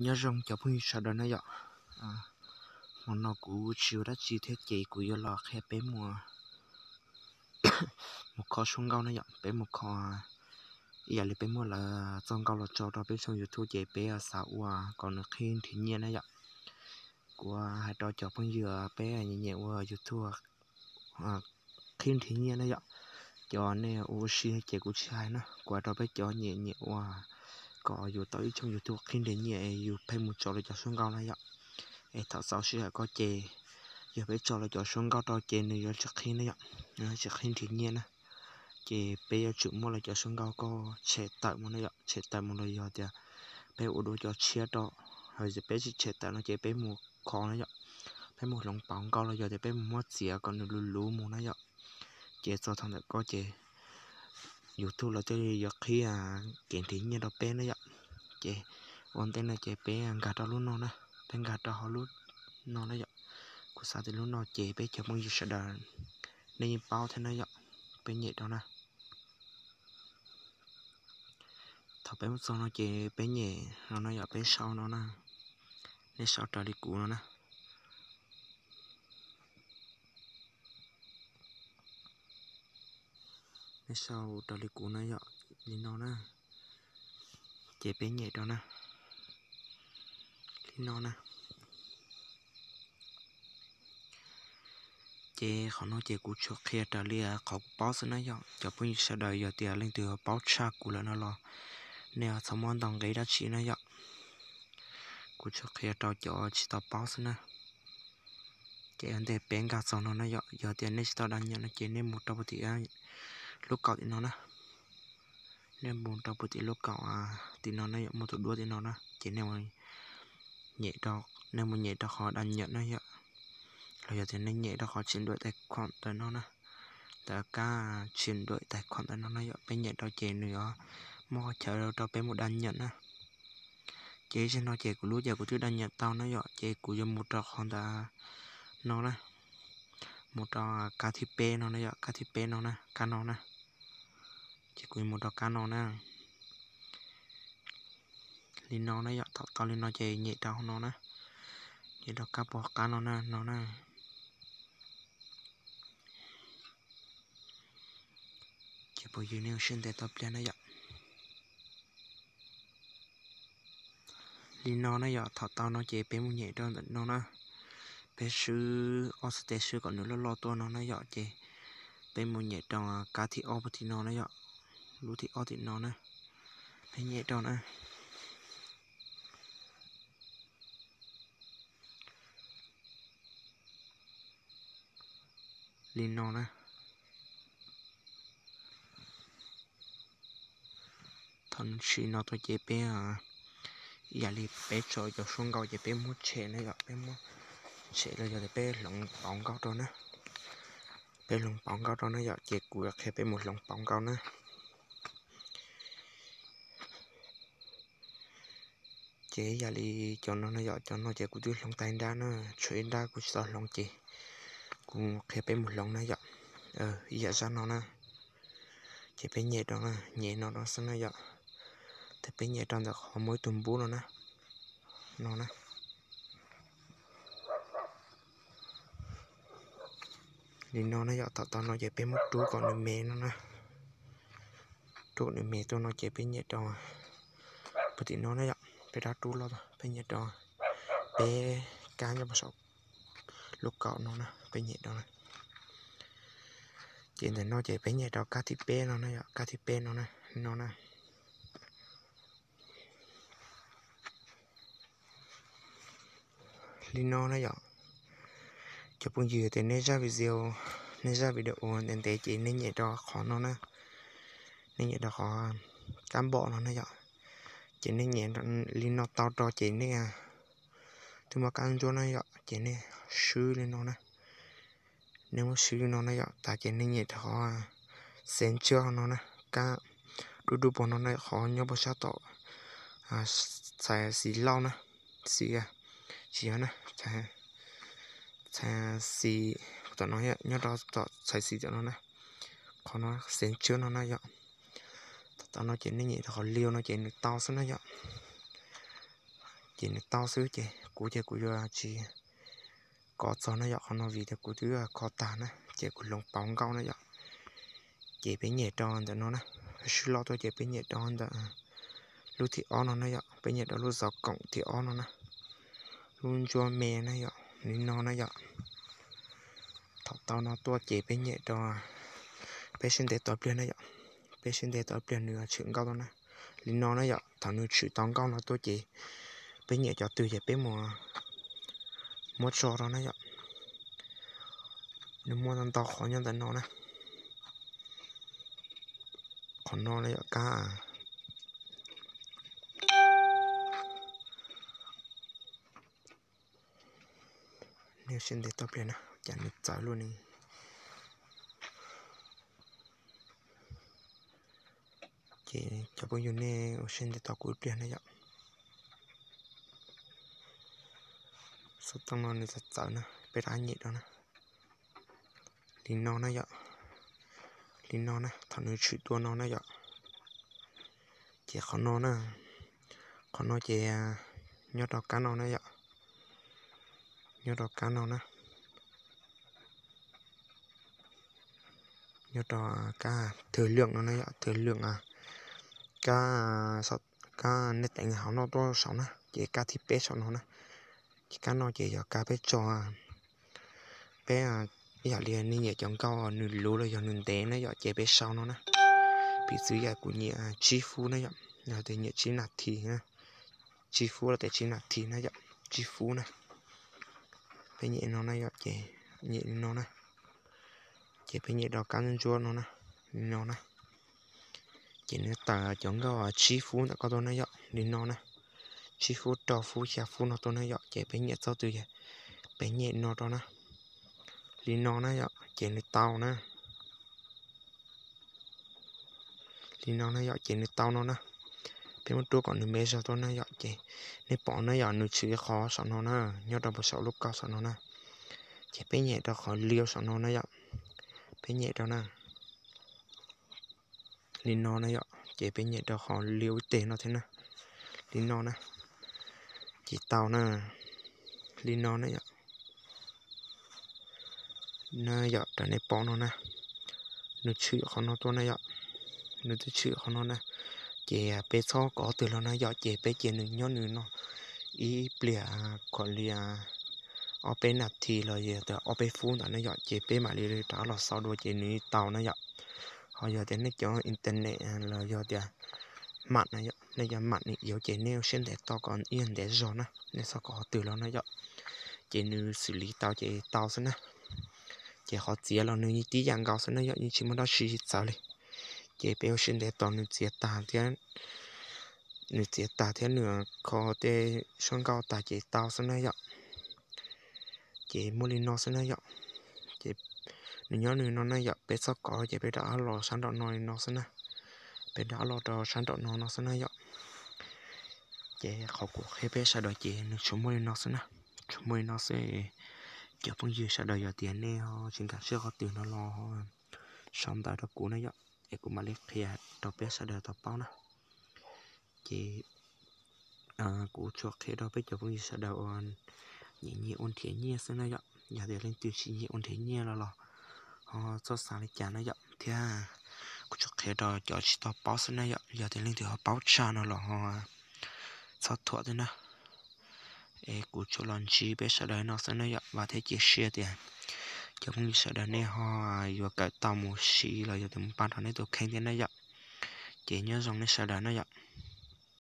Nyob zoo cov phooj ywg sawv daws na yom. Hmo no kuv tsis ua dab tsi thiab ces kuv yuav los qhia peb mus, mus kho suab nkauj na yom. Peb mus kho ib yam li peb muab lawv txoj nkauj los tso rau peb tshooj YouTube ces peb xav ua kom nws qhib nrhiav nyiaj na yom. Kuv hais rau cov phooj ywg peb nyiam nyiam ua YouTube qhib nrhiav nyiaj na yom. Cov nej ua ua si ces kuv tsis hais na, kuv hais rau peb cov nyiam nyiam ua kom yus tau ib tshooj YouTube qhib nrhiav nyiaj es yus pheej mus tso lawv cov suab nkauj na yom. Es thaum xaus sij hawm ko ces yog peb tso lawv cov suab nkauj rau ces nws yuav tsis qhib na yom, nws yuav tsis qhib nrhiav nyiaj na. Ces peb yuav tsum muab lawv cov suab nkauj ko tshem tawm mus na yom, tshem tawm mus los yog tias peb ua dua cov tshiab rau, hos peb tsis tshem tawm no ces peb mus kho na yom, peb mus hloov pauv nkauj los yog tias peb mus muab txiav kom nws luv luv mus na yom. Ces txog thaum ntawm ko ces YouTube lawv thiaj li yuav qhib kev nrhiav nyiaj rau peb na yom. Ces ua ntej no ces peb nkag rau lub no na, peb nkag rau hauv lub no na yom. Kuv xav tias lub no ces peb cov phooj ywg sawv daws nej yeej paub thiab na yom. Peb nyem rau na. Thaum peb mus txog no ces peb nyem no na yom, peb sau no na, nej sau raws li kuv no na. Nej sau raws li kuv no yom, li no na. Ces peb nyem rau na, li no na. Ces qhov no ces kuv tsuas qhia raws li qhov kuv paub xwb na yom. Cov phooj ywg sawv daws yog tias leej twg paub tshaj kuv lawm no los nej txhob muab ntaus nqi dab tsi na yom. Kuv tsuas qhia rau cov tsis tau paub xwb na. Ces ua ntej peb nkag txog no na yom, yog tias nej tsis tau daj nyam no ces nej mus rau puag tim lub kaum tim no na. Nej mus rau puag tim lub kaum tim no na yom, muaj tus duab tim no na, ces nej mus nyem rau, nej mus nyem rau qhov daj nyam na yom. Los yog tias nej nyem rau qhov tsis nduaim tais khuam ntawm no na, ntawm kab tsis nduaim tais khuam ntawm no na yom, peb nyem rau ces nws yuav muaj qhov chaw rau peb mus daj nyam na. Ces ib zaug no ces kuv lub ces kuv twb daj nyam tau na yom, ces kuv yuav mus rau qhov ntawm no na, mus rau kab thib peb no na yom, kab thib peb no na, kab no na. Ces kuv yuav mus rau kab no na. Li no na yom, thaum tau li no ces nyem rau hauv no na, nyem rau kab pog qab no na, no na. Ces phooj ywg nej ua siab ntev tau pliag na yom. Li no na yom, thaum tau no ces peb mus nyem rau ntawm no na. Peb swb ob txhais tes swb kom nws loj loj tuaj no na yom, ces peb mus nyem rau kab thib ob puag tim no na yom, lub thib ob tim no na. Peb nyem rau na. Li no na. Thaum nws sim no tuaj ces peb, ib yam li peb tso cov suab nkauj ces peb muab tshem na yom, peb muab tshem los yog tias peb hloov pauv nkauj rau na. Peb hloov pauv nkauj rau na yom, ces kuv qhia peb mus hloov pauv nkauj na. Ces ib yam li cov no na yom, cov no ces kuv twb hloov tag ib nrab na, tshuav ib nrab kuv tsis tau hloov ces kuv qhia peb mus hloov na yom. Ib yam zaj no na, ces peb nyem rau na, nyem no rau xwb na yom. Ces peb nyem rau ntawm qhov muaj ib tug npub no na, no na. Li no na yom, thaum tau no ces peb muab rub kom nws me no na. Rub kom nws me tuaj no ces peb nyem rau puag tim no na yom, peb rov rub los, peb nyem rau peb kab nyob puag saum lub kaum no na, peb nyem rau na. Ces ntawm no ces peb nyem rau kab thib peb no na yom, kab thib peb no na, no na. Li no na yom, cov phooj ywg tias nej zaj video, nej zaj video ntev ntev ces nej nyem rau qhov no na, nej nyem rau qhov kab npom no na yom. Ces nej nyem li no tau rau ces nej twb muaj kab ntsuab na yom, ces nej swb li no na. Nej muab swb li no na yom, tas ces nej nyem rau qhov xev ntswb no na, kab dub dub pog no na, qhov nyob puag sab tom txhais xis lauj na, xis, tsis yog na, txhais xis tom no, nyob rau tom txhais xis tom no na, qhov no xev ntswb no na yom. Thaum tau no ces nej nyem rau qhov liu no ces nws tau xwb na yom. Ces nws tau xwb ces kuv ces kuv yuav tsis kov txog na yom, qhov no vim tias kuv twb kho tag na ces kuv hloov pauv nkauj na yom. Ces peb nyem rau ntawm no na, swb loj tuaj ces peb nyem rau ntawm lub thib ob no na yom, peb nyem rau lub xov koom thib ob no na, lub ntsuab me na yom, li no na yom. Thaum tau no tuaj ces peb nyem rau, peb siab ntev tau pliag na yom, peb siab ntev tau pliag nws tshwm nkauj tuaj na, li no na yom. Thaum nws tshwm tau nkauj no tuaj ces peb nyem cov twg ces peb mus muab tso rau na yom. Nws muaj ntau qhov nyob ntawm no na, qhov no na yom, kab, nej siab ntev tau pliag na, cas nws txawv luaj ne. Ces cov phooj ywg nej ua siab ntev tos kuv ib pliag na yom. Xov tooj no nws txawv txawv na, peb rov qab nyem rau na. Li no na yom, li no na, thaum nws tshwm tuaj no na yom. Ces qhov no na, qhov no ces nyob rau kab no na yom, nyob rau kab no na, nyob rau kab thwm lwm no na yom, thwm lwm, kab, kab nej teev hauv no tuaj saud na, ces kab thib peb saum no na. Ces kab no ces yog kab peb tso, peb, ib yam li nej nyiam cov nkauj nws luv los yog nws ntev na yom, ces peb sau no na. Piv txwv yam kuv nyiam tsib fub na yom, yog tias nyiam tsib nas this na, tsib fub los tias tsib nas this na yom, tsib fub na. Peb nyem no na yom, ces nyem li no na, ces peb nyem rau kab ntsuab no na, li no na. Ces nws tawm cov nkauj tsib fub ntawm koj tuaj na yom, li no na. Tsib fub, rau fub, xya fub no tuaj na yom, ces peb nyem txoj twg, peb nyem no rau na, li no na yom, ces nws tau na. Li no na yom, ces nws tau no na. Peb muab rub kom nws me zog tuaj na yom, ces nej pom na yom, nws tshwm ib qho saum no na, nyob rau puag saum lub kauj saum no na. Ces peb nyem rau qhov liu saum no na yom, peb nyem rau na, li no na yom, ces peb nyem rau qhov liu ib teg no thiab na, li no na, ces tau na, li no na yom. Na yom, raws nej pom no na, nws tshwm qhov no tuaj na yom, nws twb tshwm qhov no na, ces peb txhob kov twg los na yom, ces peb cia nws nyob nws no ib pliag, kom li ob peb nas this los yog tias ob peb fub ntawd na yom, ces peb mam li rov qab los xauj dua ces nws tau na yom. Ho yog tias nej cov internet los yog tias mam na yom, nej cov mam nws yuav ces nej ua siab ntev tos kom ib ntev zog na, nej txhob kov qhov twg los na yom, ces nws xws li tau ces tau xwb na. Ces qhov txiav los nws tib yam nkaus xwb na yom, yeej tsis muaj dab tsi txawv li. Ces peb ua siab ntev tos nws txiav tag thiab, nws txiav tag thiab nws kho tej suab nkauj tag ces tau xwb na yom. Ces muaj li no xwb na yom. Ces nws nyob nws no na yom, peb txhob kov ces peb rov qab los sab nraum no li no xwb na. Peb rov qab los rau sab nraum no no xwb na yom. Ces qhov kuv qhia peb sawv daws ces nws tsuas muaj li no xwb na. Tsuas muaj li no xwb. Cov phooj ywg sawv daws yog tias nej ho tsis nkag siab qhov twg no los sau ntawv rau kuv na yom, es kuv mam li qhia rau peb sawv daws tau paub na. Ces kuv tsuas qhia rau peb cov phooj ywg sawv daws uas nyiam nyiam ua nrhiav nyiaj xwb na yom. Yog tias leej twg tsis nyiam ua nrhiav nyiaj los los ho txhob xav li cas na yom, thiab kuv tsuas qhia rau cov tsis tau paub xwb na yom. Yog tias leej twg ho paub tshaj no los ho txhob thuam thiab na. Es kuv tsuas los ntsib peb sawv daws no xwb na yom, vam thiab cia siab tias cov phooj ywg sawv daws nej ho yuav kawm tau mus siv los yog tias mus pab rau nej tus kheej thiab na yom. Ces nyob zoo nej sawv daws na yom.